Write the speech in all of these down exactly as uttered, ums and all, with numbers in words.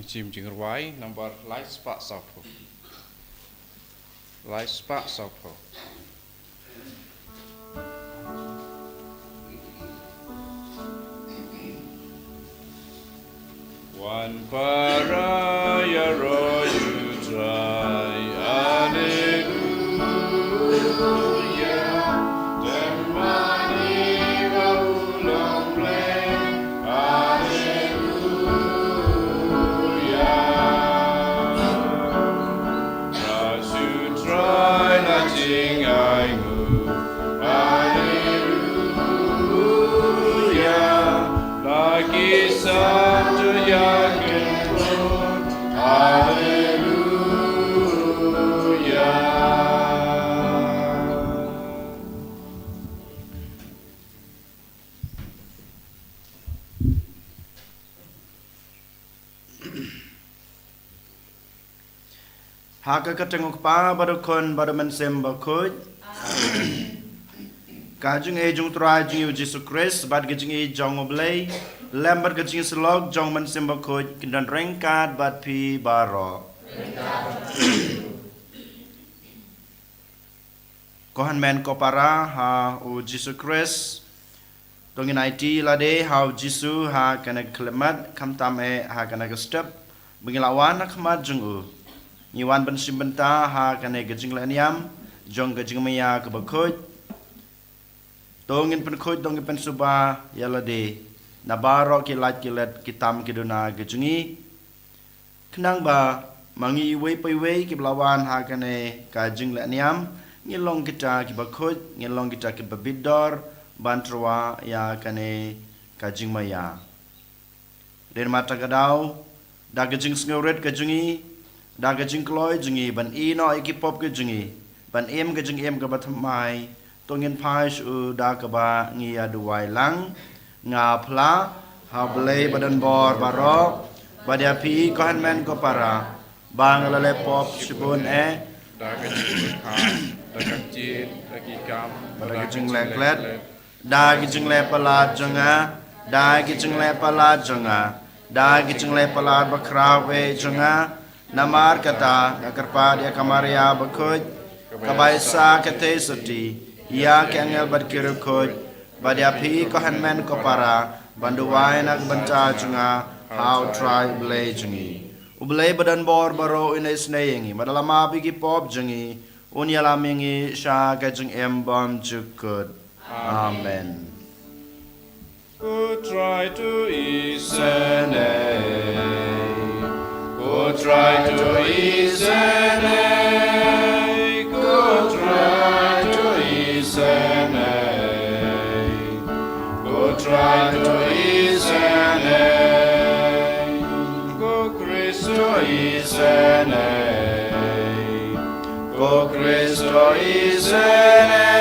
Jingim Jingrwai number lai spah sawphew. Lai spah sawphew. Wan para ïaroh ïa U Trai, Alleluia. Don mane ba u long Blei, Alleluia. Trei sha U Trai la jingainguh, Alleluia. La ki san to ïakynduh, Alleluia. Ha ka kyrteng U Kpa bad U Khun bad U Mynsiem Bakhuid. Ka jingïeit jong U Trai jong ngi U Jisu Khrist bad ka jingïeit jong U Blei, lem bad ka jingïasyllok jong U Mynsiem Bakhuid, kin don ryngkat bad phi baroh. Ko hynmen ko para ha U Jisu Khrist, to ngin aiti lade ha U Jisu ha kane ka khyllipmat, khamtam eh ha kane ka step ba ngi la wan ha khmat jong U. Ngi wan ban shim bynta ha kane ka jingleh niam jong ka jingmaïa kaba khuid. To ngin pynkhuid, to ngin pynsuba ïa lade na baroh ki lait ki let, ki tam ki duna ki jong ngi. Khnang ba ma ngi iwei pa iwei kiba la wan ha kane ka jingleh niam, ngin long kita kiba khuid, ngin long kita kiba bit dor ban tyrwa ïa kane ka jingmaïa. Dei namar kata ka daw, da ka jingsngewrit ka jong ngi, da ka jingkloi jong ngi ban ïehnoh ïa ki pop ka jong ngi, ban im ka jingim kaba thymmai, to ngin phai sha U da kaba ngi ïaduwai lang. Nga phla ha U Blei badonbor baroh bad ïa phi ko hynmen ko para ba nga la leh pop shibun eh, da ka jingkha, da ka jingkha, da ki kam, bad da ka jingleh klet, da ki jingleh palat jong nga, da ki jingleh palat jong nga, da ki jingleh palat bakhraw eh jong nga. Namar kata nga kyrpad ïa ka Maria bakhuid, kaba ïa sa ka theisotti ïa ki angel bad ki riewkhuid, bad ïa phi ko hynmen ko para ban duwai na ka bynta jong nga ha U Trai U Blei jong ngi. U Blei badonbor baroh un isynei ïa ngi, bad un ïalam ïa ki pop jong ngi, un ïalam ïa ngi sha ka jingim bymjukut. Amen. Ko Trai to isynei, ko Trai to isynei, ko Trai to isynei, ko Trai to isynei, ko Khrist to isynei. Ko Khrist to isynei,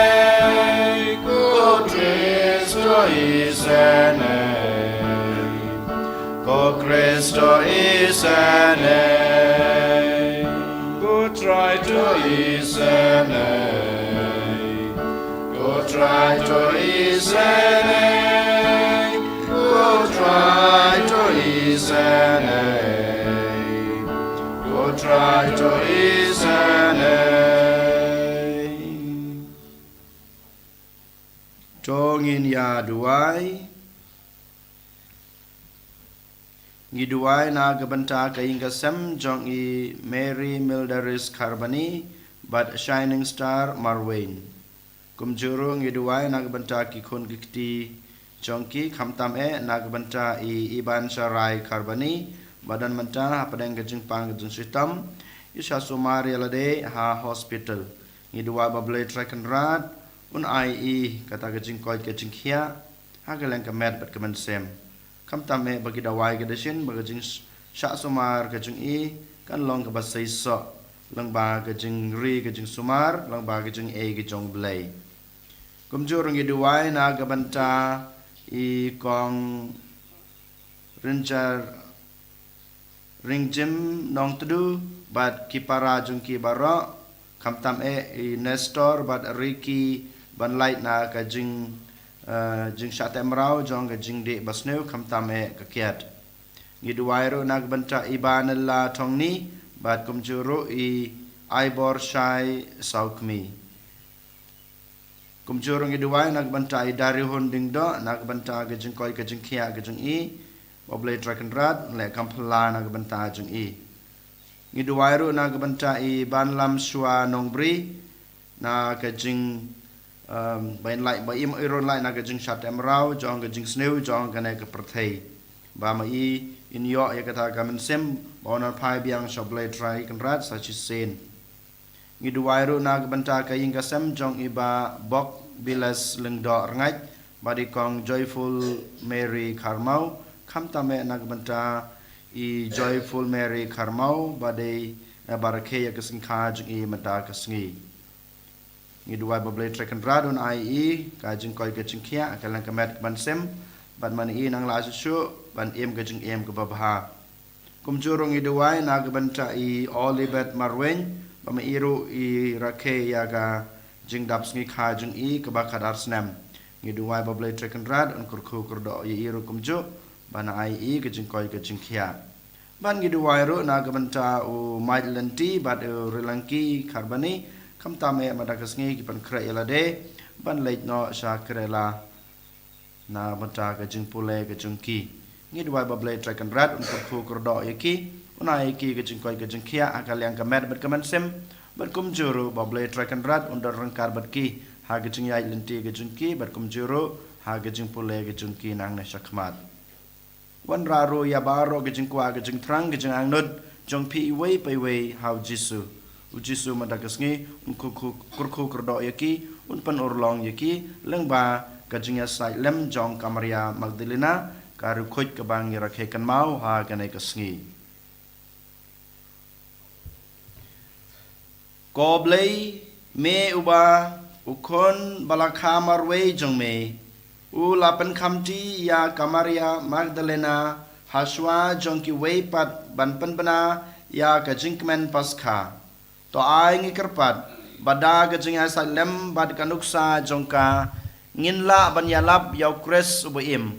ko Khrist to isynei, ko Khrist to isynei, ko Trai to isynei. Ko Trai to isynei, ko Trai to isynei, ko Trai to isynei. To ngin ïa duwai. Ngi duwai na ka bynta ka ïing ka sem jong i Mary Mildaris Kharbani bad Shining Star Marwein. Kumjuh ruh ngi duwai na ka bynta ki khun ki kti jong ki, khamtam eh na ka bynta i Iban Sharai Kharbani ba don mynta hapdeng ka jingpang ka jingshitom, i shah sumar ïa lade ha hospital. Ngi duwai ba Blei Trai Kynrad un ai i kata ka jingkoit ka jingkhiah ha ka liang ka met bad ka mynsiem. Khamtam eh ba ki dawai ki dashin, ba ka jingshah sumar ka jong i kan long kaba seisoh lyngba ka jingri ka jingsumar, lyngba ka jingaiei ka jong Blei. Kumjuh ruh ngi duwai na ka bynta i Kong Ringjim Nongtdu bad ki para jong ki baroh, khamtam eh i Nestor bad Ricky, ban lait na ka jing, eh, jingshah teh mraw jong ka jingdih basniew, khamtam eh ka kiad. Ngi duwai ruh na ka bynta i Banella Thongni, bad kumjuh ruh i Aibor Shai Saukmi. Kumjuh ruh ngi duwai na ka bynta i Darihun Dingdoh, na ka bynta ka jingkoit ka jingkhiah ka jong i, ba U Blei Trai Kynrad un leh kam phylla na ka bynta jong i. Ngi duwai ruh na ka bynta i Banlam Shwa Nongbri, na ka jing, um, ba in lait, ba im i run lait na ka jingshah tem raw jong ka jingsniew jong kane ka pyrthei. Ba ma i in ïoh ïa kata ka mynsiem ba un phai biang sha U Blei Trai Kynrad sa shisien. Ngi duwai ruh na ka bynta ka ïing ka sem jong i Bah Bok Biles Lyngdoh Rngait, bad i Kong Joyful Mary Kharmau, khamtam eh na ka bynta i Joyful Mary Kharmau, ba dei, eh, ba rakhe ïa ka sngikha jong i mynta ka sngi. Ngi duwai ba U Blei Trai Kynrad un ai i ka jingkoit ka jingkhiah, ka liang ka met ka mynsiem, bad ma i nang lah shuh shuh ban im ka jingim kaba bha. Kumjuh ruh ngi duwai na ka bynta i Olibet Marwein, ba ma i ruh i rakhe ïa ka jingdap sngikha jong i kaba khadar snem. Ngi duwai ba U Blei Trai Kynrad un kyrkhu kyrdoh ïa i ruh kumjuh, ban ai i ka jingkoit ka jingkhiah. Bad ngi duwai ruh na ka bynta u Mike Lynti bad u Rilangki Kharbani, khamtam eh mynta ka sngi ki pynkhreh ïa lade ban leit noh sha Kerala na ka bynta ka jingpule ka jong ki. Ngi duwai ba U Blei Trai Kynrad un kyrkhu kyrdoh ïa ki, un ai ïa ki ka jingkoit ka jingkhiah ha ka liang ka met bad ka mynsiem, bad kumjuh ruh ba U Blei Trai Kynrad un don ryngkat bad ki ha ka jingïaid lynti ka jong ki, bad kumjuh ruh ha ka jingpule ka jong ki nangne shakhmat. Wanrah ruh ïa baroh ka jingkwah ka jingthrang ka jingangnud jong phi iwei pa iwei ha U Jisu. U Jisu mynta ka sngi un kyrkhu, kyrkhu kyrdoh ïa ki, un pynurlong ïa ki lyngba ka jingïasaid lem jong ka Maria Magdalena, ka riewkhuid kaba ngi rakhe kynmaw ha kane ka sngi. Ko Blei, me uba u khun ba la kha marwei jong me u la pynkhamti ïa ka Maria Magdalena hashwa jong kiwei pat ban pynbna ïa ka jingkmen Paskha. To ai ngi kyrpad ba da ka jingïasaid lem bad ka nuksa jong ka ngin lah ban ïalap ïa U Khrist uba im,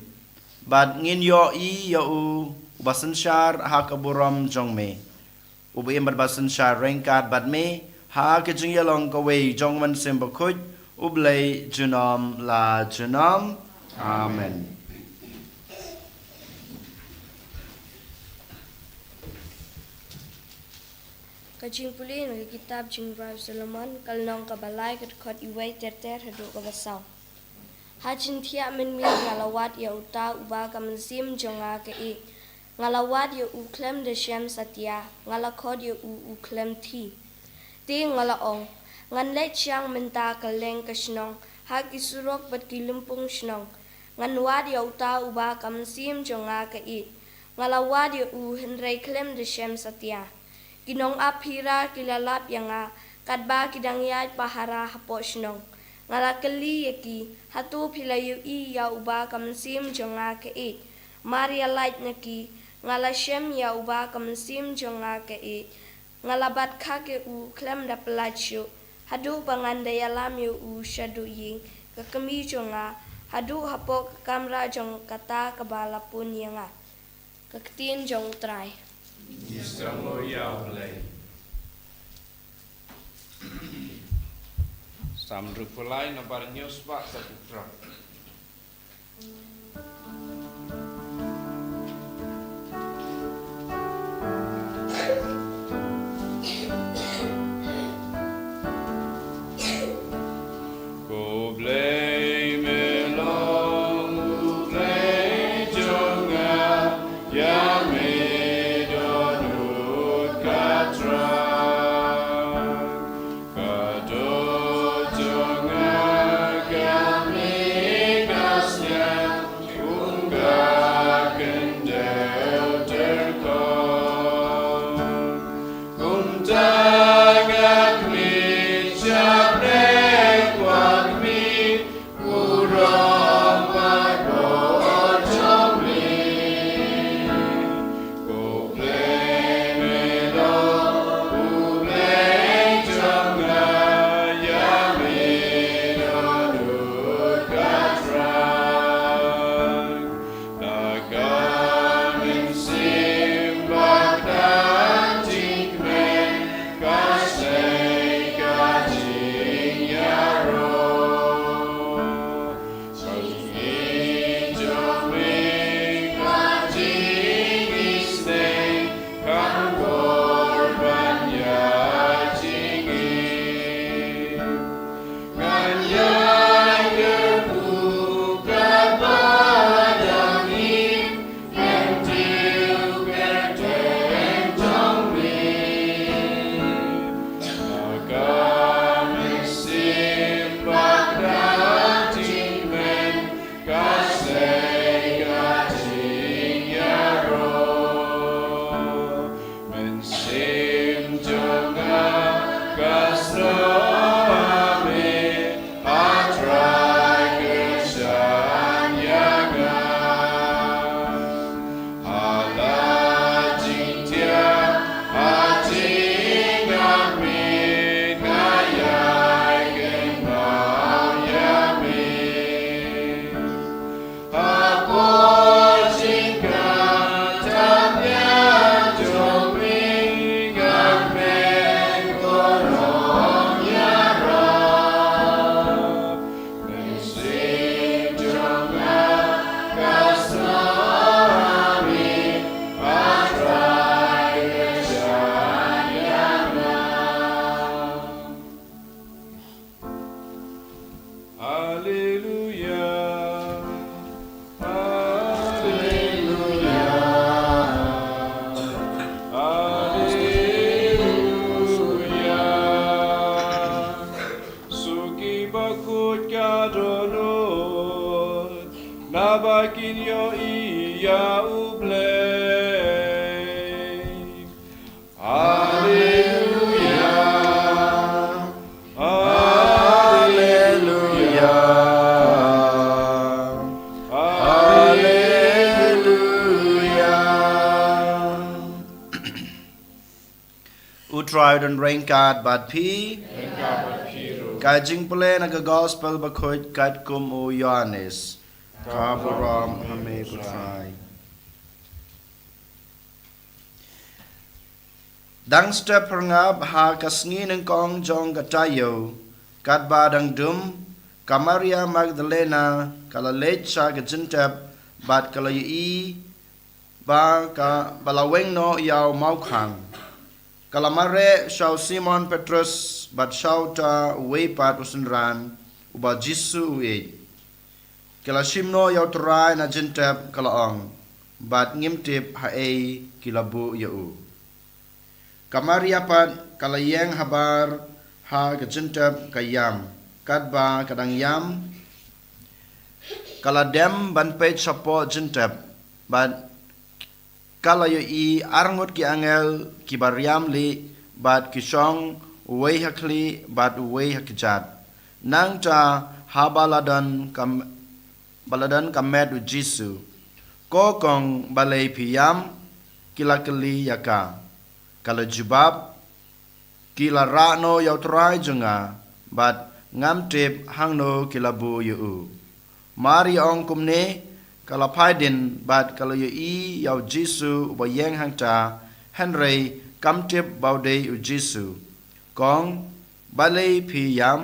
bad ngin ïohi ïa u uba synshar ha ka burom jong me. Uba im bad ba synshar ryngkat bad me ha ka jingïalong kawei jong U Mynsiem Bakhuid, U Blei junom la junom. Amen. Ka jingpule na ka kitab Jingrwai u Solomon, ka lynnong kaba lai, ka dkhot iwei ter ter haduh kaba saw. Ha jingthiah mynmiet nga la wad ïa uta uba ka mynsiem jong nga ka ïeit. Nga la wad ïa u khlem da shem satia, nga la khot ïa u u khlem thiah. Te nga la ong, ngan leit shang mynta kylleng ka shnong, ha ki surok bad ki lympung shnong. Ngan wad ïa uta uba ka mynsiem jong nga ka ïeit. Nga la wad ïa u hynrei khlem da shem satia. Ki nongap hi ra ki la lap ïa nga, katba ki dang ïaid pahara hapoh shnong. Nga la kylli ïa ki, hato phi la ïohi ïa uba ka mynsiem jong nga ka ïeit? Mar ïa lait na ki, nga la shem ïa uba ka mynsiem jong nga ka ïeit. Nga la bat khak ïa u khlem da pyllait shuh, haduh ba ngan da ïalam ïa u shaduh ïing ka kmie jong nga, haduh hapoh ka kamra jong kata kaba la pun ïa nga. Ka ktien jong U Trai. Ngi sngewbha ïa U Blei. Salm hynriewphew lai, na bar hynñiew spah sa phew phra. Ko Blei me long U Blei jong nga, ïa me dohnud ka Trai. Ka doh jong nga ka mih ka sñiaw, U Blei. Alleluia. Alleluia. Alleluia. U Trai un ryngkat bad phi. Ryngkat bad phi ruh. Ka jingpule na ka Gospel bakhuid katkum u Ïoannis. Ka burom ha me ko Trai. Dang step pyrngap ha ka sngi nyngkong jong ka taïew, katba dang dum, ka Maria Magdalena ka la leit sha ka jingtep bad ka la ïohi ba ka, ba la weng noh ïa u mawkhang. Ka la mareh sha u Simon Petrus bad sha uta uwei pat u synran uba u Jisu u ïeit. Ki la shim noh ïa u Trai na jingtep, ka la ong, bad ngim tip haei ki la buh ïa u. Ka Maria pat ka la ïeng habar ha ka jingtep ka ïam, katba ka dang ïam, ka la dem ban peit shapoh jingtep, bad ka la ïohi arngut ki angel kiba riam lieh bad ki shong uwei ha khlieh bad uwei ha kjat. Nangta haba la don ka, ba la don ka met u Jisu. Ko kong, balei phi ïam? Ki la kylli ïa ka. Ka la jubab, ki la rah noh ïa u Trai jong nga, bad ngam tip hangno ki la buh ïa u. Mar ïa ong kumne, ka la phai dien bad ka la ïohi ïa u Jisu uba ïeng hangta, hynrei kam tip ba u dei u Jisu. Kong, balei phi ïam?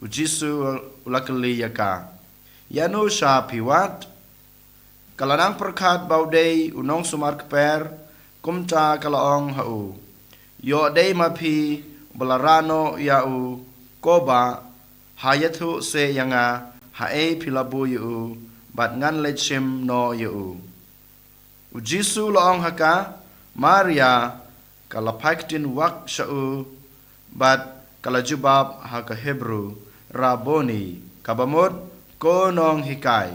U Jisu u la kylli ïa ka. Ïano sha phi wad? Ka la nang pyrkhat ba u dei u nongsumar kper, kumta ka la ong ha u. Ïoh dei ma phi ba la rah noh ïa u, ko bah, ha ïathuh seh ïa nga haei phi la buh ïa u, bad ngan leit shim noh ïa u. U Jisu u la ong ha ka, Maria. Ka la phai ktien wak sha u, bad ka la jubab ha ka Hebru, Rabboni, kaba mut, ko nonghikai.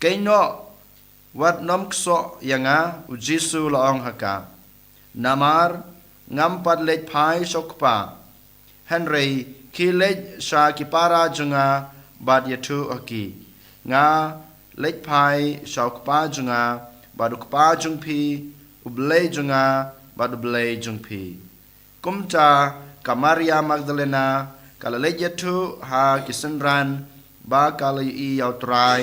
Kynnoh, wat nym ksoh ïa nga, u Jisu u la ong ha ka. Namar, ngam pat leit phai sha u Kpa. Hynrei, khie leit sha ki para jong nga bad ïathuh ha ki. Nga leit phai sha u Kpa jong nga bad u Kpa jong phi, u Blei jong nga bad u Blei jong phi. Kumta ka Maria Magdalena ka la leit ïathuh ha ki synran ba ka la ïohi ïa u Trai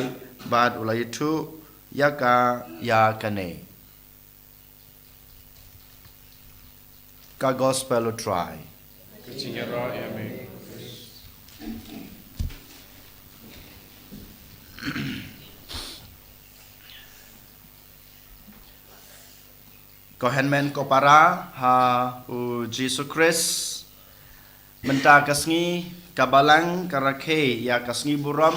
bad u la ïathuh ïa ka ïa kane. Ka Gospel u Trai. Ka jingïaroh ïa me. Ko hynmen ko para ha u Jisu Khrist. Mynta ka sngi ka Balang ka rakhe ïa ka sngi burom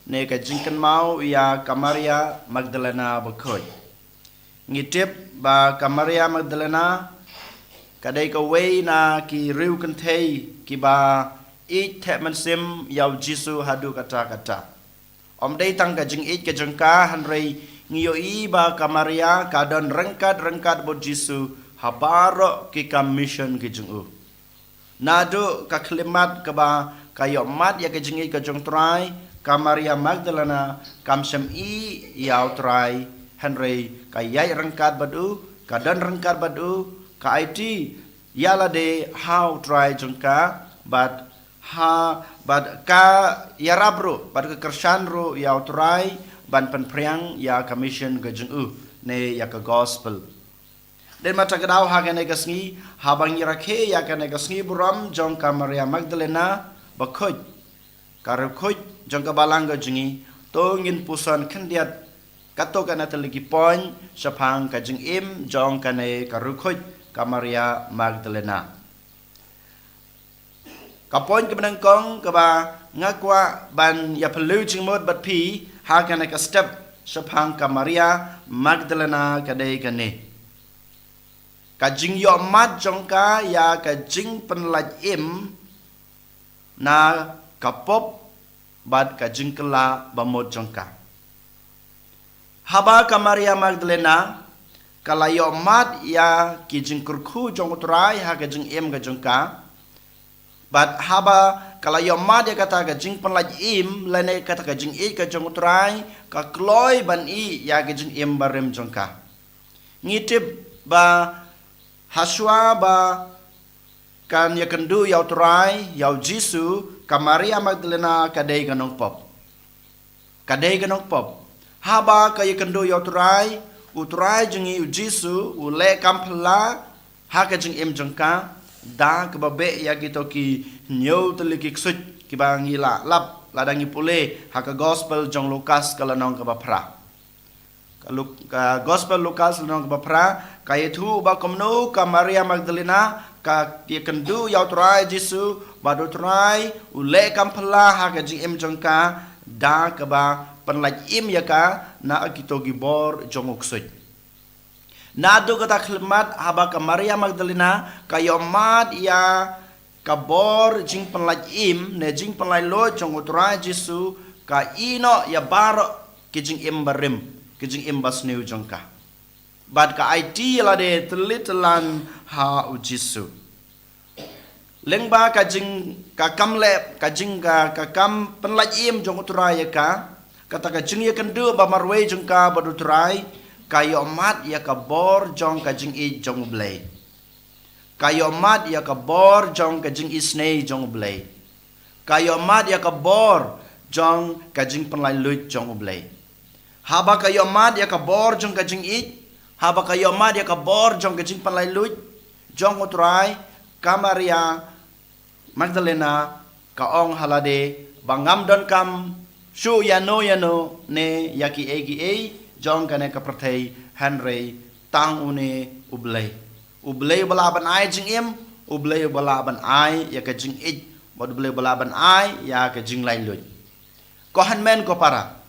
ne ka jingkynmaw ïa ka Maria Magdalena bakhuid. Ngi tip ba ka Maria Magdalena ka dei kawei na ki riewkynthei kiba ïeit theh mynsiem ïa u Jisu haduh katta katta. Ym dei tang ka jingïeit ka jong ka, hynrei ngi ïohi ba ka Maria ka don ryngkat ryngkat bad u Jisu ha baroh ki kam mission ki jong u. Naduh ka khyllipmat kaba ka ïohmad ïa ka jingïeit ka jong u Trai, ka Maria Magdalena kam shym ïohi ïa u Trai, hynrei ka ïaid ryngkat bad u, ka don ryngkat bad u, ka aiti ïa lade ha u Trai jong ka, bad ha, bad ka ïarap ruh, bad ka kyrshan ruh ïa u Trai ban pynphriang ïa ka mission ka jong u ne ïa ka Gospel. Dei ma ta ka daw ha kane ka sngi, haba ngi rakhe ïa kane ka sngi burom jong ka Maria Magdalena bakhuid, ka riewkhuid jong ka Balang ka jong ngi, to ngin puson khyndiat katto katne tylli ki point shaphang ka jingim jong kane ka riewkhuid ka Maria Magdalena. Ka point kaba nyngkong kaba nga kwah ban ïa phylliew jingmut bad phi ha kane ka step shaphang ka Maria Magdalena ka dei kane. Ka jingïohmad jong ka ïa ka jingpynlait im na ka pop bad ka jingkylla bamut jong ka. Haba ka Maria Magdalena ka la ïohmad ïa ki jingkyrkhu jong U Trai ha ka jingim ka jong ka, bad haba ka la ïohmad ïa kata ka jingpynlait im lane kata ka jingïeit ka jong U Trai, ka kloi ban ïeh ïa ka jingim barim jong ka. Ngi tip ba hashwa ba kan ïakynduh ïa U Trai, ïa U Jisu, ka Maria Magdalena ka dei ka nongpop. Ka dei ka nongpop. Haba ka ïakynduh ïa U Trai, U Trai jong ngi U Jisu u leh kam phylla ha ka jingim jong ka da kaba beh ïa kito ki hynñiew tylli ki ksuid kiba ngi la lap lada ngi pule ha ka Gospel jong Lukas ka lynnong kaba phra. Ka Luk-, ka Gospel Lukas lynnong kaba phra ka ïathuh ba kumno ka Maria Magdalena ka ïakynduh ïa U Trai Jisu, bad U Trai u leh kam phylla ha ka jingim jong ka da kaba pynlait im ïa ka na kito ki bor jong u ksuid. Naduh kata khyllipmat, haba ka Maria Magdalena ka ïohmad ïa ka bor jingpynlait im ne jingpynlait luid jong U Trai Jisu, ka ïeh noh ïa baroh ki jingim barim, ki jingim basniew jong ka. Bad ka aiti ïa lade tylli tyllan ha U Jisu. Lyngba ka jing, ka kam leh, ka jing, ka, ka kam pynlait im jong U Trai ïa ka, kata ka jingïakynduh ba marwei jong ka bad U Trai, ka ïohmad ïa ka bor jong ka jingïeit jong U Blei. Ka ïohmad ïa ka bor jong ka jingisynei jong U Blei. Ka ïohmad ïa ka bor jong ka jingpynlait luid jong U Blei. Haba ka ïohmad ïa ka bor jong ka jingïeit, haba ka ïohmad ïa ka bor jong ka jingpynlait luid jong U Trai, ka Maria Magdalena ka ong ha lade ba ngam donkam shuh ïano ïano ne ïa kiei kiei jong kane ka pyrthei, hynrei tang une U Blei. U Blei uba lah ban ai jingim, U Blei uba lah ban ai ïa ka jingïeit, bad U Blei uba lah ban ai ïa ka jinglait luid. Ko hynmen ko para,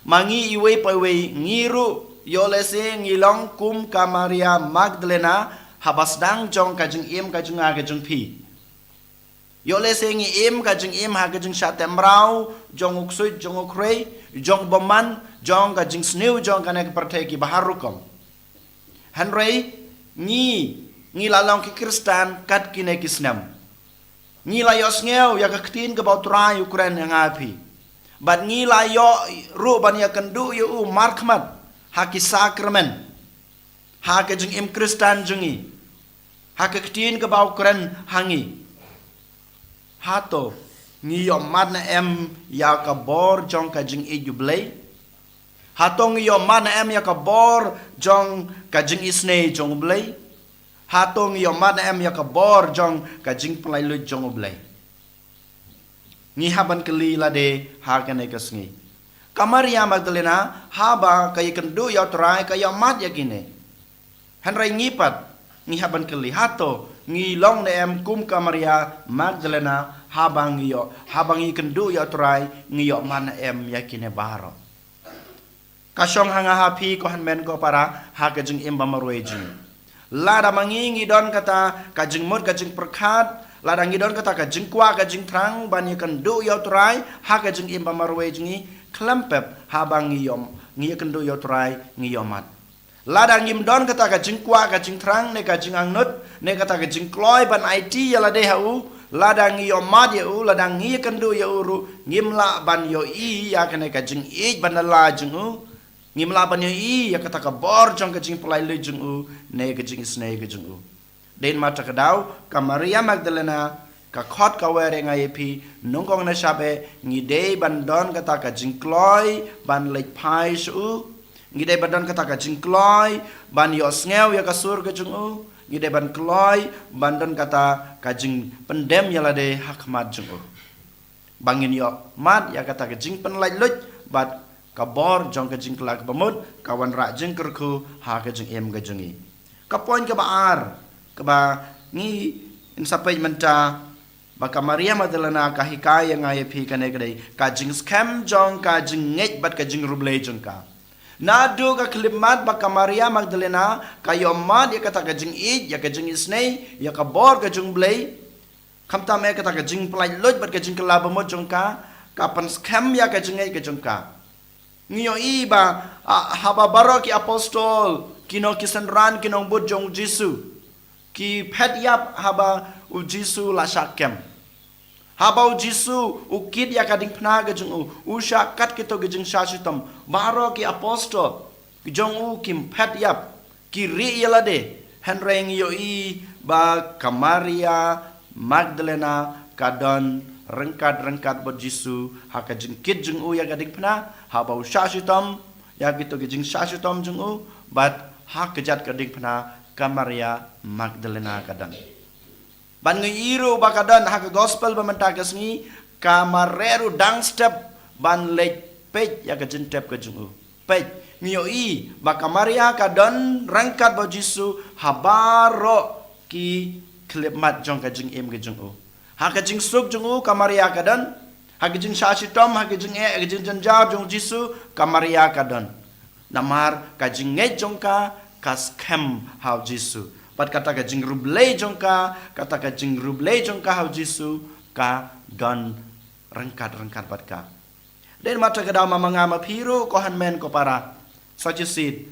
ma ngi iwei pa iwei, ngi ruh ïoh lehse ngi long kum ka Maria Magdalena haba sdang jong ka jingim ka jong nga ka jong phi. Ïoh lehse ngi im ka jingim ha ka jingshah teh mraw jong u ksuid jong u khrei, jong u bymman, jong ka jingsniew jong kane ka pyrthei kiba har rukom. Hynrei ngi, ngi la long ki Khristan kat kine ki snem. Ngi la ïohsngew ïa ka ktien kaba U Trai u kren ïa nga phi. Bad ngi la ïoh ruh ban ïakynduh ïa u markhmat ha ki sakramen, ha ka jingim Khristan jong ngi, ha ka ktien kaba u kren ha ngi. Hato ngi ïohmad ne em ïa ka bor jong ka jingïeit U Blei? Hato ngi ïohmad ne em ïa ka bor jong ka jingisynei jong U Blei? Hato ngi ïohmad ne em ïa ka bor jong ka jingpynlait luid jong U Blei? Ngi hap ban kylli lade ha kane ka sngi. Ka Maria Magdalena haba ka ïakynduh ïa U Trai ka ïohmad ïa kine. Hynrei ngi pat ngi hap ban kylli, hato ngi long ne em kum ka Maria Magdalena haba ngi ïoh, haba ngi ïakynduh ïa U Trai ngi ïohmad ne em ïa kine baroh? Ka shong ha nga ha phi ko hynmen ko para ha ka jingim ba marwei jong ngi. Lada ma ngi ngi don kata ka jingmut ka jingpyrkhat, lada ngi don kata ka jingkwah ka jingthrang ban ïakynduh ïa U Trai ha ka jingim ba marwei jong ngi, khlem pep haba ngi ïoh, ngi ïakynduh ïa U Trai ngi ïohmad. Lada ngim don kata ka jingkwah ka jingthrang ne ka jingangnud ne kata ka jingkloi ban aiti ïa lade ha u, lada ngi ïohmad ïa u, lada ngi ïakynduh ïa u ruh, ngim lah ban ïohi ïa kane ka jingïeit ba na la jong u. Ngim lah ban ïohi ïa kata ka bor jong ka jingpynlait luid jong u ne ka jingisynei ka jong u. Dei namar kata ka daw ka Maria Magdalena ka khot ka wer ïa nga ïa phi, nyngkong na shabe, ngi dei ban don kata ka jingkloi ban leit phai sha u. Ngi dei ban don kata ka jingkloi ban ïohsngew ïa ka sur ka jong u. Ngi dei ban kloi ban don kata ka jingpyndem ïa lade ha khmat jong u. Ba ngin ïohmad ïa kata ka jingpynlait luid bad ka bor jong ka jingkylla kaba mut ka wanrah jingkyrkhu ha ka jingim ka jong ngi. Ka point kaba ar kaba ngin sa peit mynta, ba ka Maria Magdalena ka hikai ïa nga ïa phi kane ka dei ka jingskhem jong ka jingngeit bad ka jingriewblei jong ka. Naduh ka khyllipmat ba ka Maria Magdalena ka ïohmad ïa kata ka jingïeit, ïa ka jingisynei, ïa ka bor ka jong U Blei. Khamtam eh kata ka jingpynlait luid bad ka jingkylla ba mut jong ka, ka pynskhem ïa ka jingngeit ka jong ka. Ngi ïohi ba, ah, haba baroh ki apostol, ki nong ki synran, ki nongbud jong u Jisu, ki phet ïap haba u Jisu la shah kem. Haba u Jisu u kit ïa ka diengphna ka jong u, u shah kat kito ki jingshah shitom, baroh ki apostol ki jong u kim phet ïap, ki rieh ïa lade. Hynrei ngi ïohi ba ka Maria Magdalena ka don ryngkat ryngkat bad u Jisu ha ka jingkit jong u ïa ka diengphna, haba u shah shitom ïa kito ki jingshah shitom jong u, bad ha kjat ka diengphna ka Maria Magdalena ka don. Bad ngi ïohi ruh ba ka don ha ka gospel ba mynta ka sngi, ka mareh ruh dang step ban leit peit ïa ka jingtep ka jong u. Peit, ngi ïohi ba ka Maria ka don ryngkat bad u Jisu ha baroh ki khyllipmat jong ka jingim ka jong u. Ha ka jingsuk jong u ka Maria ka don, ha ka jingshah shitom, ha ka jingeh, ha ka jingjynjar jong u Jisu, ka Maria ka don. Namar ka jingngeit jong ka ka skhem ha u Jisu. Bad kata ka jingriewblei jong ka, kata ka jingriewblei jong ka ha u Jisu ka don ryngkat ryngkat bad ka. Dei namar kata ka daw ma nga ma phi ruh, ko hynmen ko para, sa shisien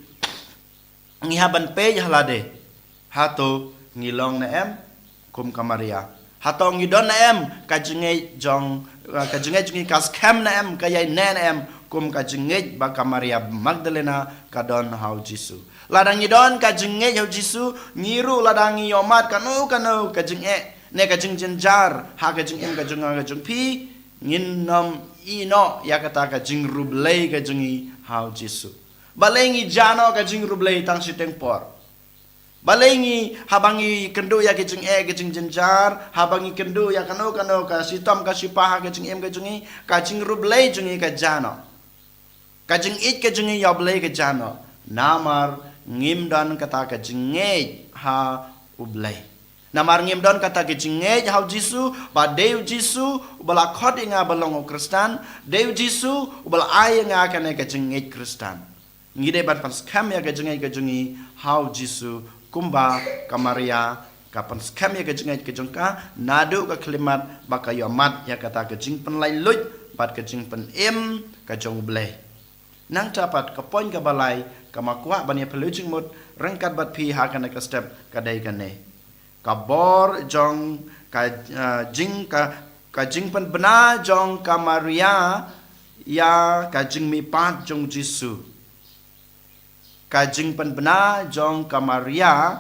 ngi hap ban peit ha lade. Hato ngi long ne em kum ka Maria? Hato ngi don ne em ka jingngeit jong, eh, ka jingngeit jong ngi ka skhem ne em, ka ïaineh ne em kum ka jingngeit ba ka Maria Magdalena ka don ha u Jisu? Lada ngi don ka jingngeit ha u Jisu, ngi ruh lada ngi ïohmad kano kano ka jingeh ne ka jingjynjar ha ka jingim ka jong nga ka jong phi, ngin nym ïehnoh ïa kata ka jingriewblei ka jong ngi ha u Jisu. Balei ngi jah noh ka jingriewblei tang shiteng por? Balei ngi, haba ngi kynduh ïa ka jingeh ka jingjynjar, haba ngi kynduh ïa kano kano ka shitom ka shipa ha ka jingim ka jong ngi, ka jingriewblei jong ngi ka jah noh? Ka jingïeit ka jong ngi ïa u Blei ka jah noh. Namar ngim don kata ka jingngeit ha u Blei. Namar ngim don kata ka jingngeit ha u Jisu, ba dei u Jisu uba la khot ïa nga ban long u Khristan, dei u Jisu uba la ai ïa nga kane ka jingngeit Khristan. Ngi dei ban pynskhem ïa ka jingngeit ka jong ngi ha u Jisu, kumba ka Maria ka pynskhem ïa ka jingngeit ka jong ka naduh ka khyllipmat ba ka ïohmad ïa kata ka jingpynlait luid bad ka jingpynim ka jong u Blei. Nangta pat ka point kaba lai kaba nga kwah ban ïa pynlong jingmut ryngkat bad phi ha kane ka step ka dei kane. Ka bor jong ka, eh, jing ka, ka jingpynbna jong ka Maria ïa ka jingmihpat jong u Jisu. Ka jingpynbna jong ka Maria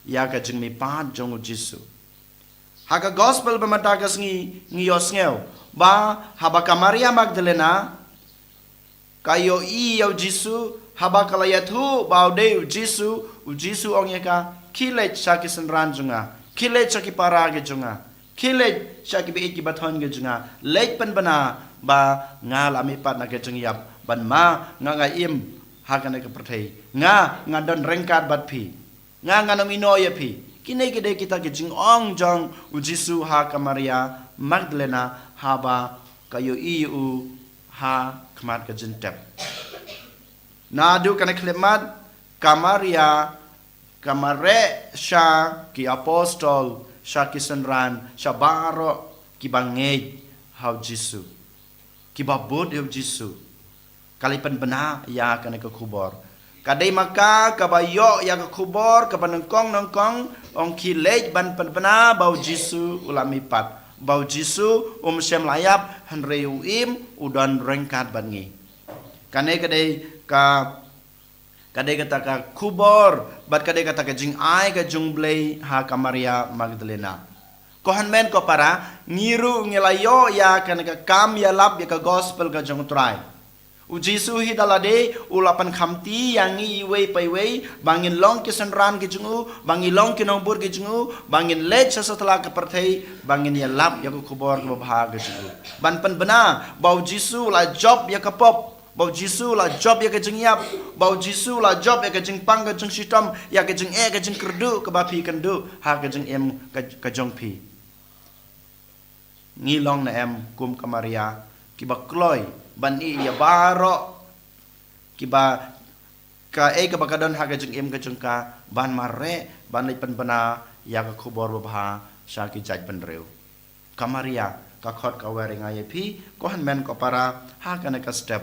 ïa ka jingmihpat jong u Jisu. Ha ka gospel ba mynta ka sngi ngi ïohsngew ba haba ka Maria Magdalena ka ïohi ïa u Jisu, haba ka la ïathuh ba u dei u Jisu, u Jisu ong ïa ka, khie leit sha ki synran jong nga, khie leit sha ki para ki jong nga, khie leit sha ki baieit ki bathoiñ ki jong nga, leit pynbna ba nga la mihpat na ka jingïap, bad ma nga, nga im ha kane ka pyrthei, nga, nga don ryngkat bad phi. Nga, ngan ym ïehnoh ïa phi. Kine ki dei kita ki jingong jong u Jisu ha ka Maria Magdalena haba ka ïohi ïa u ha khmat ka jingtep. Naduh kane khyllipmat ka Maria ka mareh sha ki apostol, sha ki synran, sha baroh kiba ngeit ha u Jisu, kiba bud ïa u Jisu. Ka leit pynbna ïa kane ka khubor. Ka dei ma ka kaba ïoh ïa ka khubor kaba nyngkong nyngkong, ong khie leit ban pynbna ba u Jisu u la mihpat, ba u Jisu um shym la ïap, hynrei u im, u don ryngkat bad ngi. Kane ka dei ka, ka dei kata ka khubor bad ka dei kata ka jingai ka jong u Blei ha ka Maria Magdalena. Ko hynmen ko para, ngi ruh ngi la ïoh ïa kane ka kam ïalap ïa ka gospel ka jong u Trai. U Jisu hi da lade u la pynkhamti ïa ngi iwei pa iwei ba ngin long ki synran ki jong u, ba ngin long ki nongbud ki jong u, ba ngin leit sha satlak ka pyrthei, ba ngin ïalap ïa ka khubor kaba bha ka jong u. Ban pynbna ba u Jisu u la jop ïa ka pop, ba u Jisu u la jop ïa ka jingïap, ba u Jisu u la jop ïa ka jingpang ka jingshitom, ïa ka jingeh ka jingkyrduh kaba phi kynduh ha ka jingim ka, ka jong phi. Ngi long ne em kum ka Maria kiba kloi ban ïeh ïa baroh kiba, kaei kaba ka don ha ka jingim ka jong ka, ban mareh ban leit pynbna ïa ka khubor babha sha ki jaitbynriew? Ka Maria ka khot ka wer ïa nga ïa phi, ko hynmen ko para, ha kane ka step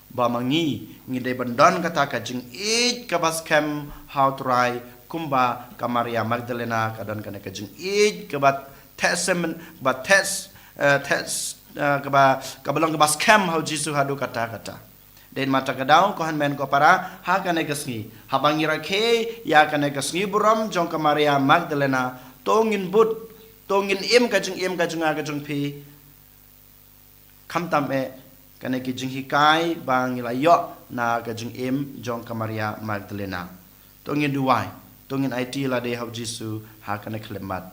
ba ma ngi ngi dei ban don kata ka jingïeit kaba skhem ha u Trai, kumba ka Maria Magdalena ka don kane ka jingïeit kaba theh sem, kaba theh, eh, theh, eh, kaba, kaba long kaba skhem ha u Jisu haduh katta katta. Dei namar kata ka daw, ko hynmen ko para, ha kane ka sngi, haba ngi rakhe ïa kane ka sngi burom jong ka Maria Magdalena, to ngin bud, to ngin im ka jingim ka jong nga ka jong phi. Khamtam eh kane ki jinghikai ba ngi la ïoh na ka jingim jong ka Maria Magdalena. To ngin duwai, to ngin aiti lade ha u Jisu ha kane ka khyllipmat.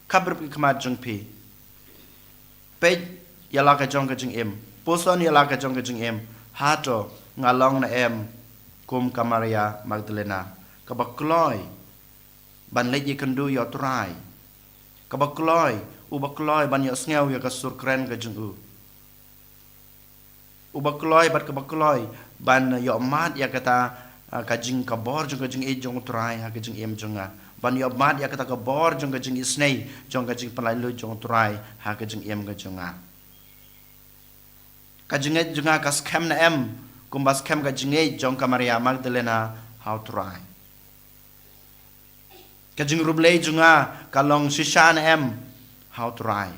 Khapbrip ki khmat jong phi. Peit ïa la ka jong ka jingim. Puson ïa la ka jong ka jingim. Hato nga long ne em kum ka Maria Magdalena, kaba kloi ban leit ïakynduh ïa u Trai, kaba kloi, uba kloi ban ïohsngew ïa ka sur kren ka jong u, uba kloi bad kaba kloi ban ïohmad ïa kata, ah, ka jing, ka bor jong ka jingïeit jong u Trai ha ka jingim jong nga, ban ïohmad ïa kata ka bor jong ka jingisynei, jong ka jingpynlait luid jong u Trai ha ka jingim ka jong nga. Ka jingngeit jong nga ka skhem ne em kumba skhem ka jingngeit jong ka Maria Magdalena ha u Trai? Ka jingïaroh Blei jong nga ka long shisha ne em ha u Trai?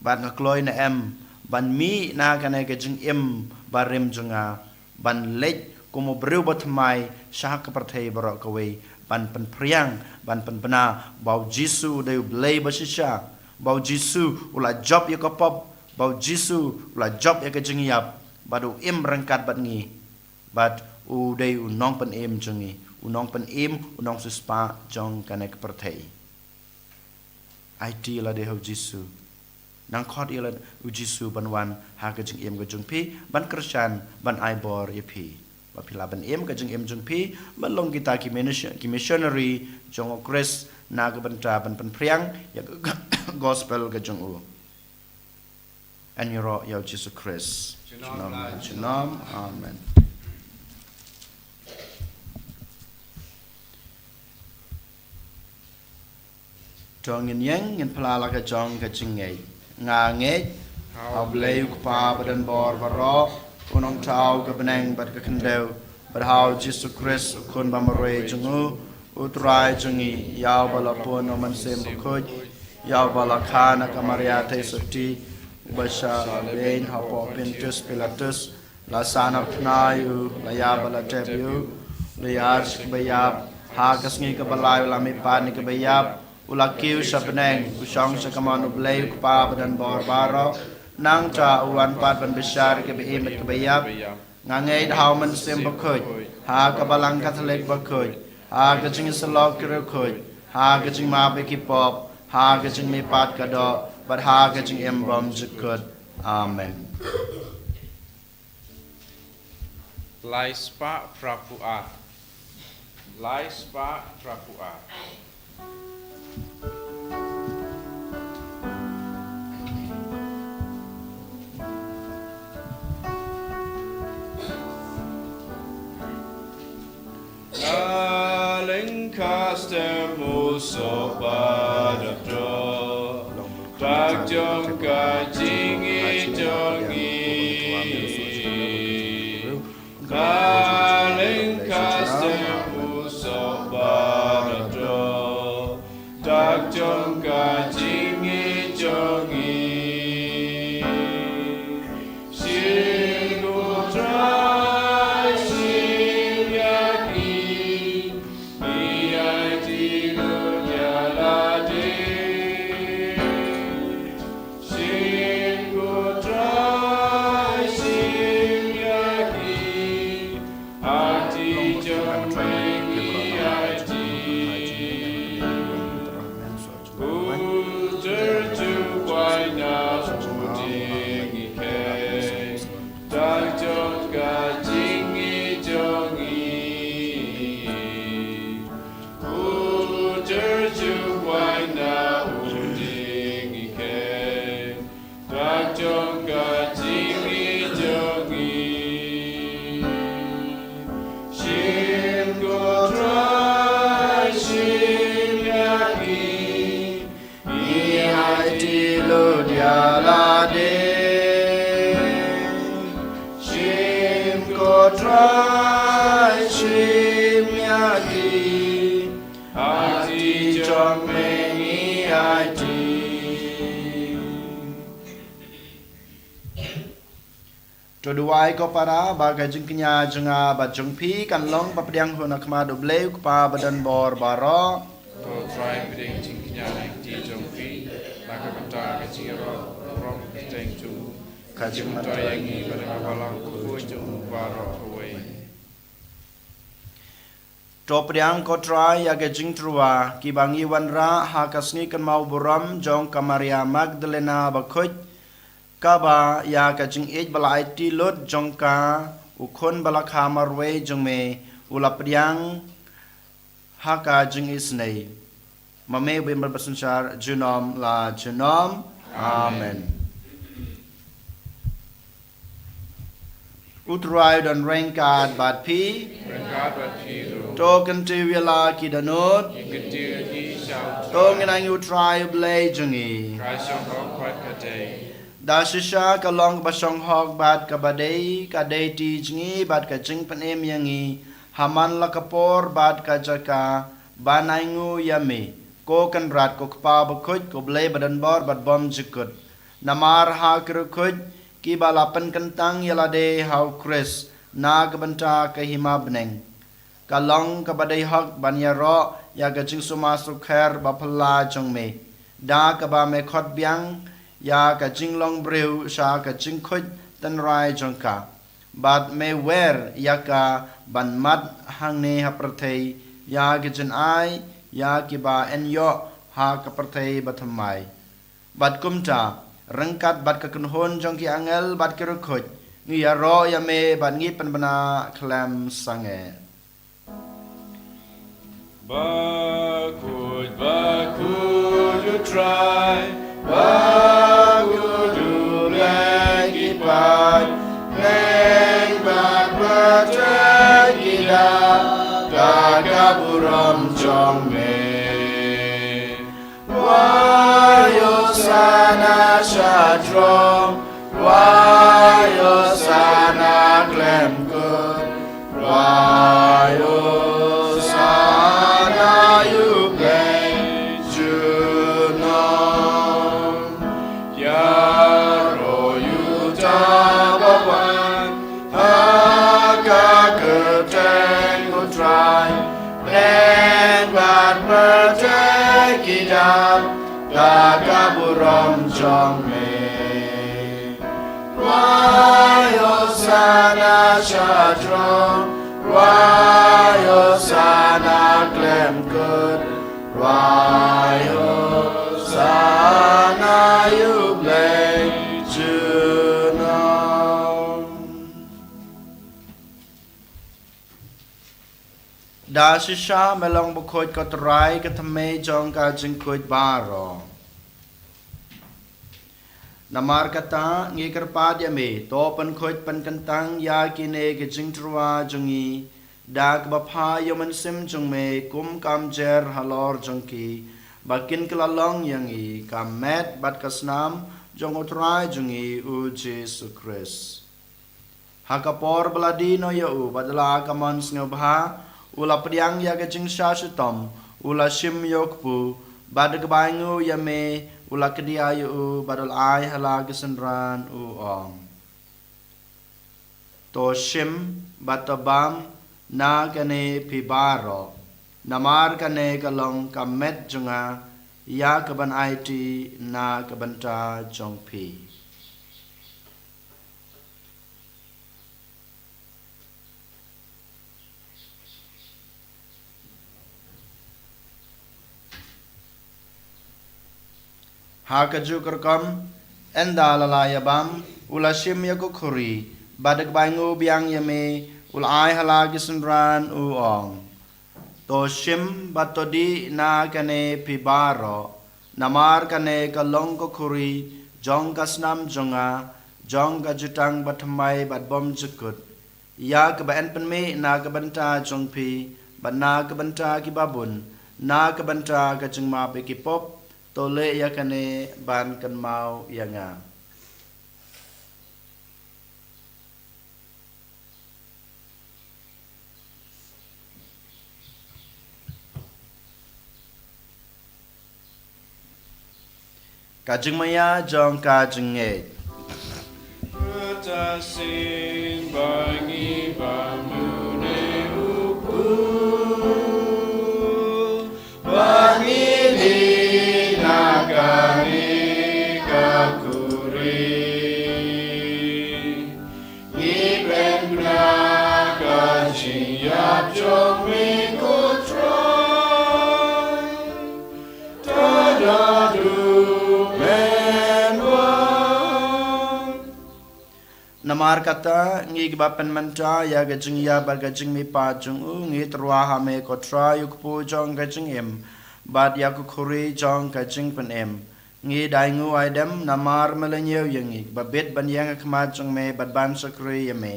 Bad nga kloi ne em ban mih na kane ka jingim barim jong nga, ban leit kum u briew bathymmai sha ka pyrthei baroh kawei, ban pynphriang, ban pynbna ba u Jisu u dei u Blei bashisha, ba u Jisu u la jop ïa ka pop, ba u Jisu u la jop ïa ka jingïap, bad u im ryngkat bad ngi, bad u dei u nongpynim jong ngi, u nongpynim, u nongsiewspah jong kane ka pyrthei. Aiti lade ha u Jisu. Nang khot ïa la u Jisu ban wan ha ka jingim ka jong phi, ban kyrshan, ban ai bor ïa phi, ba phi lah ban im ka jingim jong phi ban long kita ki minis-, ki missionary jong u Khrist na ka bynta ban pynphriang ïa ka gospel ka jong u. Yn ïaroh ïa u Jisu Khrist. Junom, junom. Amen. To ngin ïeng, ngin phla la ka jong ka jingngeit. Nga ngeit ha u Blei u Kpa badonbor baroh, u nongthaw ka bneng bad ka khyndew, bad ha u Jisu Khrist u Khun bamarwei jong u, u Trai jong ngi, ïa uba la pun u Mynsiem Bakhuid, ïa uba la kha na ka Maria Theisotti, uba shah beiñ hapoh Pontius Pilatus, la sah narphna ïa u, la ïap bad la tep ïa u, la ïar sha kaba ïap, ha ka sngi kaba lai u la mihpat na kiba ïap, u la kiew sha bneng, u shong sha kamon u Blei u Kpa badonbor baroh, nangta u wan pat ban bishar ïa kiba im bad kiba ïap. Nga ngeit ha u Mynsiem Bakhuid, ha ka Balang Katholik bakhuid, ha ka jingïasyllok ki riewkhuid, ha ka jingmap ïa ki pop, ha ka jingmihpat ka doh, bad ha ka jingim bymjukut. Amen. Lai spah phra phew ar. Lai spah phra phew ar. Nga lyngkha stem u soh ba dap droh, tak jong ka jingïeit jong ngi. Nga lyngkha stem u soh ba dap droh, tak jong ka jingïeit jong ngi. Shin ko Trai, shin ïa ki, ngi aiti lut ïa lade. Shin ko Trai, shin ïa ki, ha kti jong me ngi aiti. U Trai u kwah na u dieng ngi kheiñ, tak jong ka jingïeit jong ngi. U Trai u kwah na u dieng ngi kheiñ, tak jong ka jingïeit jong ngi. Shin ko Trai, shin ïa ki, ngi aiti lut ïa lade. Ai shim ïa ki, ha kti jong me ngi aiti. To duwai ko para, ba ka jingkñia jong nga bad jong phi kan long ba pdiang ha khmat U Blei U Kpa badonbor baroh. To Trai pdiang jingkñia ha kti jong phi, na ka bynta ka jingïaroh burom kyrteng jong u, ka jingmyntoi ïa ngi bad ïa ka balang khuid jong u baroh kawei. To pdiang ko Trai ïa ka jingtyrwa kiba ngi wanrah ha ka sngi kynmaw burom jong ka Maria Magdalena bakhuid, kaba ïa ka jingïeit ba la aiti lut jong ka u khun ba la kha marwei jong me u la pdiang ha ka jingisynei. Ma me u bym bad basynshar junom la junom. Amen. U Trai u don ryngkat bad phi. Ryngkat bad phi ruh. To kyntiew ïa la ki dohnud. Ngi kyntiew ïa ki sha u Trai. To ngin aiu ïa u Trai U Blei jong ngi. Ka shong hok pat ka dei. Da shisha ka long kaba shong hok bad kaba dei, ka dei ti jong ngi bad ka jingpynim ïa ngi ha man la ka por bad ka jaka, ban ainguh ïa me, ko Kynrad, ko Kpa bakhuid, ko Blei badonbor bad bymjukut. Namar ha ki riewkhuid kiba la pynkyntang ïa lade ha u Khrist na ka bynta ka hima bneng, ka long kaba dei hok ban ïaroh ïa ka jingsumar sukher baphylla jong me, da kaba me khot biang ïa ka jinglong briew sha ka jingkhuid tynrai jong ka, bad me wer ïa ka ban mad hangne ha pyrthei ïa ka jingai ïa kiba yn ïoh ha ka pyrthei bathymmai. Bad kumta, ryngkat bad ka kynhun jong ki angel bad ki riewkhuid, ngi ïaroh ïa me bad ngi pynbna khlem sangeh. Bakhuid, bakhuid u Trai, bakhuid u Blei ki paid, bneng bad pyrthei ki dap da ka burom jong me. Wai Hosana sha throng, wai Hosana khlem kut, wai Hosana ïa u Blei junom. Ïaroh ïa uta uba wan ha ka kyrteng u Trai, bneng bad pyrthei ki dap da ka burom jong me. Wai Hosana sha throng, wai Hosana khlem kut, wai Hosana ïa u Blei junom. Da shisha me long bakhuid ko Trai, ka thymmei jong ka jingkhuid baroh. Namar kata ngi kyrpad ïa me, to pynkhuid pynkyntang ïa kine ki jingtyrwa jong ngi da kaba pha ïa u Mynsiem jong me kum ka mjer halor jong ki, ba kin kylla long ïa ngi ka met bad ka snam jong u Trai jong ngi u Jisu Khrist. Ha ka por ba la die noh ïa u bad la ka mon sngewbha, u la pdiang ïa ka jingshah shitom, u la shim ïa u kpu, bad da kaba ainguh ïa me, u la kdiah ïa u bad u la ai ha la ki synran, u ong: To shim bad to bam na kane phi baroh, namar kane ka long ka met jong nga, ïa kaban aiti na ka bynta jong phi. Ha kajuh ka rukom, ynda la la ïa bam, u la shim ïa ka khuri, bad da kaba ainguh biang ïa me, u la ai ha la ki synran, u ong: To shim bad to dih na kane phi baroh, namar kane ka long ka khuri jong ka snam jong nga, jong ka jutang bathymmai bad bymjukut, ïa kaba yn pynmih na ka bynta jong phi bad na ka bynta kiba bun, na ka bynta ka jingmap ïa ki pop. To leh ïa kane ban kynmaw ïa nga. Ka jingmaïa jong ka jingngeit. Kata sing ba ngi ba mune u pu, ba ngi li na kane ka khuri. Ngi pynbna ka jingïap jong me ko Trai. Tada du men wan. Namar kata ngi kiba pynmynta ïa ka jingïap bad ka jingmihpat jong u ngi tyrwa ha me ko Trai u kpu jong ka jingim bad ïa ka khuri jong ka jingpynim. Ngi dei ngu ai dem namar me la ñiew ïa ngi ba bit ban ïeng ha khmat jong me bad ban shakri ïa me.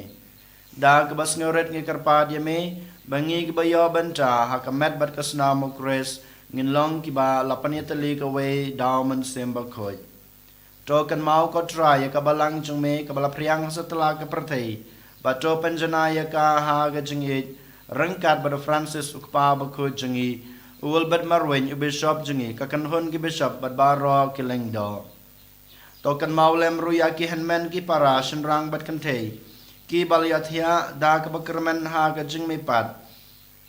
Da kaba sngewrit ngi kyrpad ïa me ba ngi kiba ïoh bynta ha ka met bad ka snam u Khrist ngin long kiba la pynïatylli kawei da u Mynsiem Bakhuid. To kynmaw ko Trai ïa ka balang jong me kaba la phriang ha satlak ka pyrthei, bad to pynjanai ïa ka ha ka jingïeit ryngkat bad u Francis u kpa bakhuid jong ngi, u Wilbert Marwein u bishop jong ngi, ka kynhun ki bishop bad baroh ki lyngdoh. To kynmaw lem ruh ïa ki hynmen ki para shynrang bad kynthei kiba la ïathiah da kaba kyrmen ha ka jingmihpat,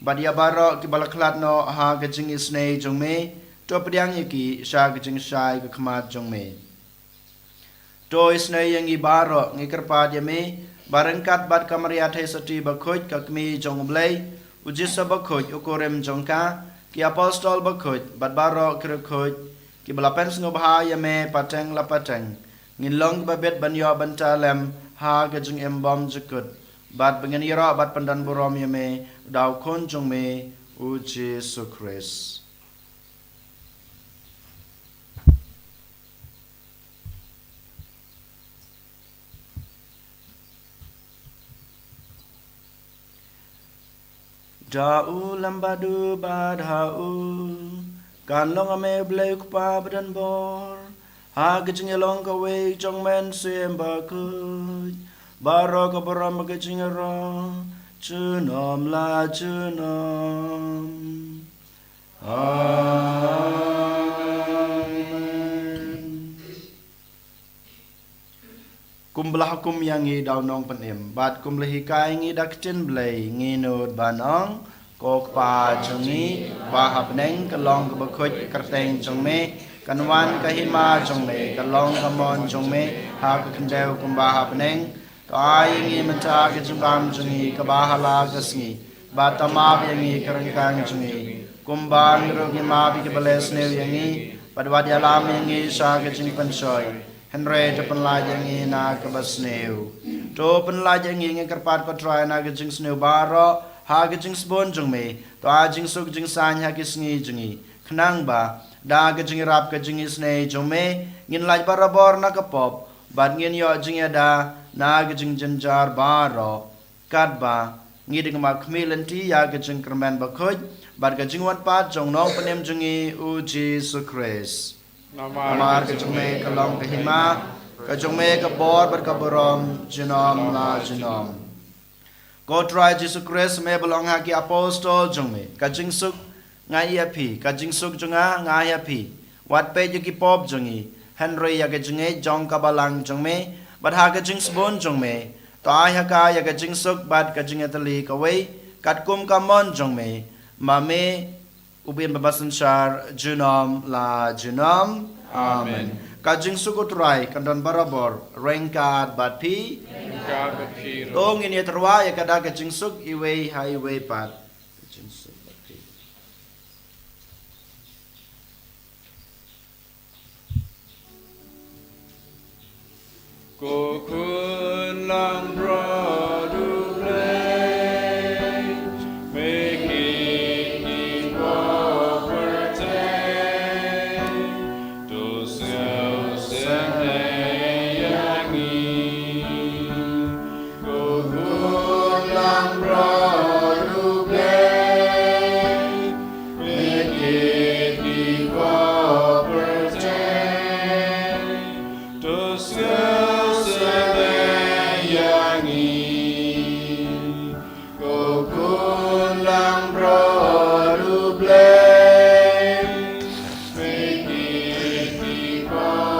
bad ïa baroh kiba la khlad noh ha ka jingisynei jong me, to pdiang ïa ki sha ka jingshai ka khmat jong me. To isynei ïa ngi baroh ngi kyrpad ïa me ba ryngkat bad ka Maria Theisotti bakhuid ka kmie jong u Blei, u Joseph bakhuid u kurim jong ka, ki apostol bakhuid bad baroh ki riewkhuid kiba la pynsngewbha ïa me pateng la pateng, ngin long kiba bit ban ïoh bynta lem ha ka jingim bymjukut, bad ba ngin ïaroh bad pyndonburom ïa me da u Khun jong me u Jisu Khrist. Da u lambadu bad ha u kan long ame u Blei u Kpa badonbor, ha ka jingïalong kawei jong Mynsiem Bakhuid, baroh ka burom ka jingïaroh junom la junom. Amen. Kum ba la hukum ïa ngi da u Nongpynim bad kum ba la hikai ngi da ka ktien Blei, ngi nud ban ong: Ko Kpa jong ngi ba ha bneng, ka long kaba khuid ka kyrteng jong me, kan wan ka hima jong me, ka long ka mon jong me ha ka khyndew kumba ha bneng. To ai ïa ngi mynta ka jingbam jong ngi kaba ha la ka sngi, bad to map ïa ngi ka ryngkang jong ngi, kumba ngi ruh ngi map ïa kiba leh sniew ïa ngi, bad wat ïalam ïa ngi sha ka jingpynshoi, hynrei to pynlait ïa ngi na kaba sniew. To pynlait ïa ngi, ngi kyrpad ko Trai, na ka jingsniew baroh ha ka jingsbun jong me. To ai jingsuk jingsaiñ ha ki sngi jong ngi, khnang ba da ka jingïarap ka jingisynei jong me ngin lait barabor na ka pop, bad ngin ïoh jingïada na ka jingjynjar baroh, katba ngi dang map khmih lynti ïa ka jingkyrmen bakhuid bad ka jingwan pat jong u Nongpynim jong ngi u Jisu Khrist. Namar ka jong me ka long ka hima, ka jong me ka bor bad ka burom junom la junom. Ko Trai Jisu Khrist, me ba la ong ha ki apostol jong me: Ka jingsuk nga ai ïa phi, ka jingsuk jong nga nga ai ïa phi. Wat peit ïa ki pop jong ngi, hynrei ïa ka jingngeit jong ka balang jong me. Bad ha ka jingsbun jong me, to ai ha ka ïa ka jingsuk bad ka jingïatylli kawei, katkum ka mon jong me, ma me uba im bad ba synshar junom la junom. Amen. Amen. Ka jingsuk u Trai kan don barabor ryngkat bad phi. Ryngkat bad phi ruh. To ngin ïatyrwa ïa ka da ka jingsuk iwei ha iwei pat. Ka jingsuk bad phi. Ko Khun langbrot u Blei, me kit ki pop pyrthei, to sngewsynei ïa ngi. Ko Khun langbrot u Blei, me kit ki pop pyrthei, to sngewsynei ïa ngi. Ko Khun langbrot u Blei, me kit ki pop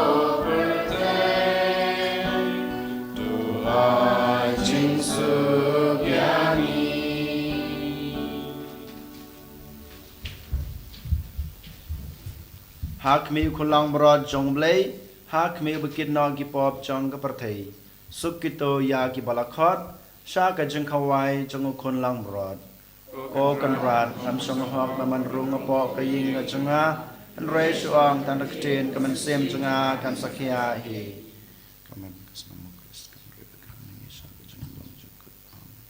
Ha khmih u Khun Langbrot jong U Blei, ha khmih uba kit noh ki pop jong ka pyrthei. Suk kito ïa kiba la khot sha ka jingkhawai jong u Khun Langbrot. Ko Kynrad, ngam shong hok ba men rung hapoh ka ïing ka jong nga, hynrei shu ong tang da ka ktien, ka mynsiem jong nga kan sa khia hi. Ka mon ka snam u Khrist kan rit ka hangne sha ka jinglong jong ka. Amen.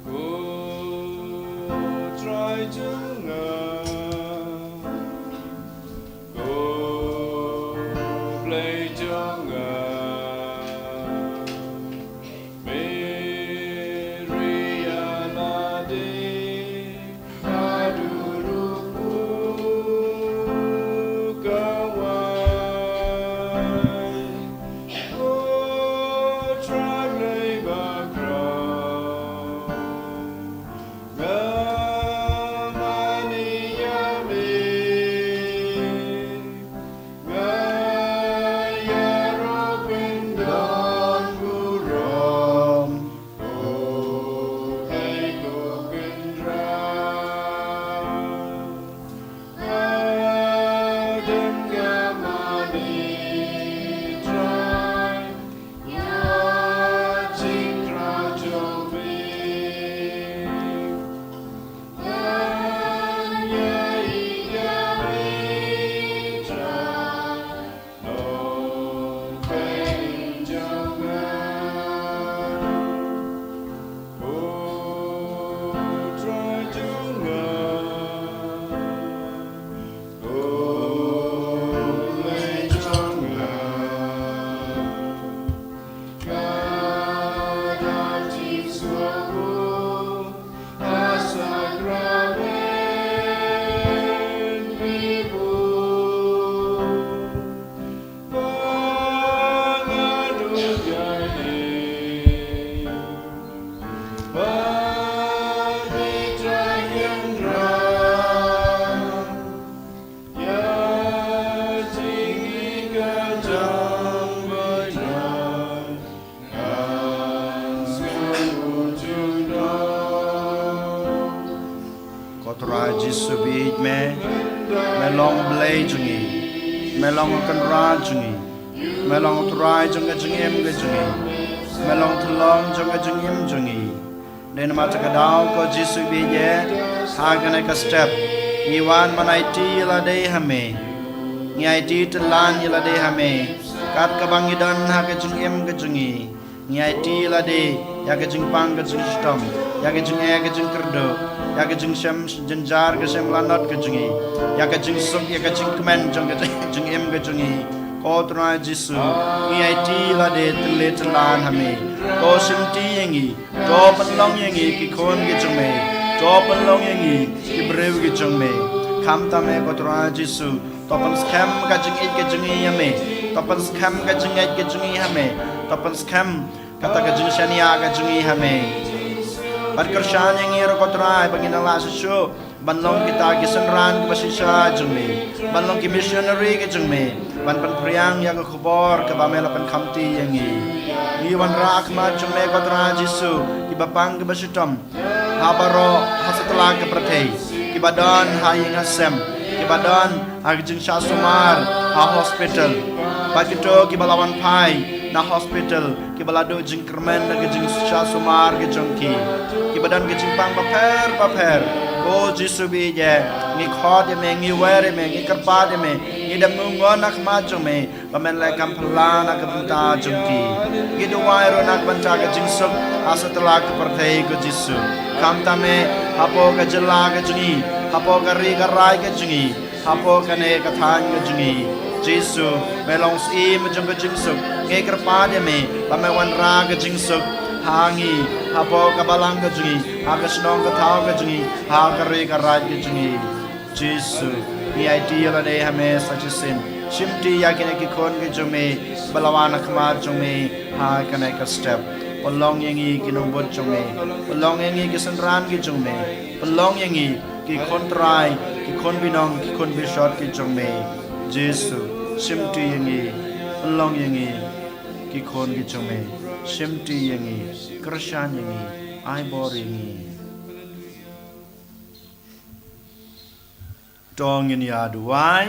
Ko Trai jong nga, ko Blei jong nga, me ïa lade haduh ruh u kawai. Ko Trai Blei bakhraw, nga mane ïa me, nga ïa Me long u Kynrad jong ngi. Me long u Trai jong ka jingim ka jong ngi. Me long u Tyllong jong ka jingim jong ngi. Dei namar kata ka daw ko Jisu ba ïeit, ha kane ka step ngi wan ban aiti ïa lade ha me. Ngi aiti tyllong ïa lade ha me. Kat kaba ngi don ha ka jingim ka jong ngi, ngi aiti ïa lade ïa ka jingpang ka jingshitom, ïa ka jingeh ka jingkyrduh, ïa ka jingshem jynjar ka shem lanot ka jong ngi, ïa ka jingsuk ïa ka jingkmen jong ka jing- jingim ka jong ngi. Ko Trai Jisu, ngi aiti ïa lade tylli tyllan ha me. To shimti ïa ngi, to pynlong ïa ngi ki khun ki jong me, to pynlong ïa ngi ki briew ki jong me. Khamtam eh ko Trai Jisu, to pynskhem ka jingïeit ka jong ngi ïa me, to pynskhem ka jingïeit ka jong ngi ha me, to pynskhem kata ka jingshaniah ka jong ngi ha me. Bad kyrshan ïa ngi ruh ko Trai ba ngin nang lah shuh shuh ban long kita ki synran kiba shisha jong me, ban long ki missionary ki jong me, ban pynphriang ïa ka khubor kaba me la pynkhamti ïa ngi. Ngi wanrah ha khmat jong me ko Trai Jisu, kiba pang kiba shitom ha baroh ha satlak ka pyrthei, kiba don ha ïing ha sem, kiba don ha ka jingshah sumar ha hospital, bad kito kiba la wan phai na hospital, kiba la duh jingkyrmen na ka jingshah sumar ka jong ki, kiba don ka jingpang bapher bapher. Ko Jisu ba ïeit, ngi khot ïa me, ngi wer ïa me, ngi kyrpad ïa me, ngi dem ngun ha khmat jong me ba men leh kam phylla na ka bynta jong ki. Ngi duwai ruh na ka bynta ka jingsuk ha satlak ka pyrthei ko Jisu. Khamtam eh hapoh ka jylla ka jong ngi, hapoh ka ri ka raij ka jong ngi, hapoh kane ka thaiñ ka jong ngi. Jisu, me long u Syiem jong ka jingsuk. Ngi kyrpad ïa me ba me wanrah ka jingsuk ha ngi, hapoh ka balang ka jong ngi, ha ka shnong ka thaw ka jong ngi, ha ka ri ka raij ka jong ngi. Jisu, ngi aiti ïa lade ha me sa shisien. Shimti ïa kine ki khun ki jong me ba la wan ha khmat jong me ha kane ka step. Pynlong ïa ngi ki nongbud jong me, pynlong ïa ngi ki synran ki jong me, pynlong ïa ngi ki khun trai, ki khun binong, ki khun bishop ki jong me. Jisu, shimti ïa ngi, pynlong ïa ngi ki khun ki jong me, shimti ïa ngi, kyrshan ïa ngi, ai bor ïa ngi. To ngin ïa duwai.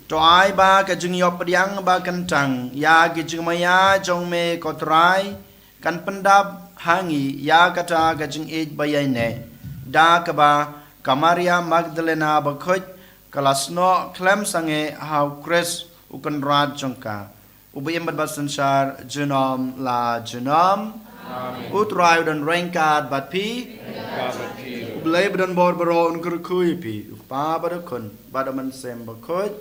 To ai ba ka jingïoh pdiang ba kyntang ïa ka jingmaïa jong me ko Trai kan pyndap ha ngi ïa kata ka jingïeit ba ïaineh, da kaba ka Maria Magdalena bakhuid ka la snoh khlem sangeh ha u Khrist u Kynrad jong ka, uba im bad ba synshar junom la junom. Amen. U Trai u don ryngkat bad phi. Ryngkat bad phi ruh. U Blei ba don bor baroh un kyrkhu ïa phi, u Kpa bad u Khun bad u Mynsiem Bakhuid.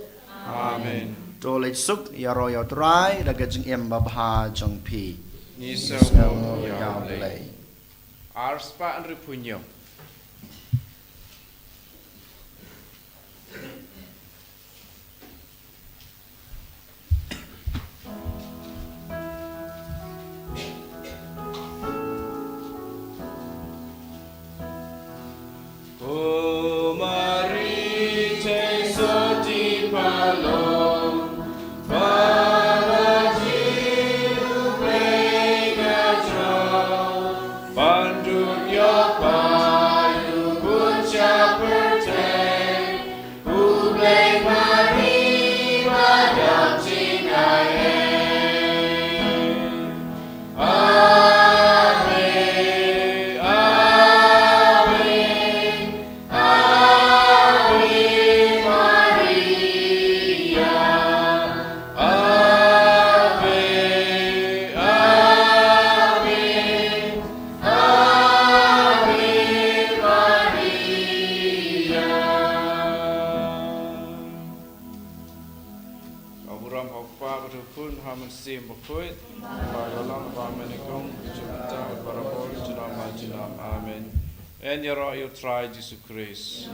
Amen. To leit suk, ïaroh ïa u Trai da ka jingim babha jong phi. Ngi sngewbha ïa u Blei. Ar spah hynriewphew hynñiew. Ko Mari te soti palong, pala jiu pega jo, panduk yo payu kucha perte, U Blei Mari badok jingai. Ave, ave, ave Maria. Ave, ave, ave Maria. Ka burom ha u Kpa bad u Khun, ha u Mynsiem Bakhuid. Ba ïalang ba mynnyngkong, junom bad barabor, junom la junom. Amen. Yn ïaroh ïa u Trai Jisu Khrist.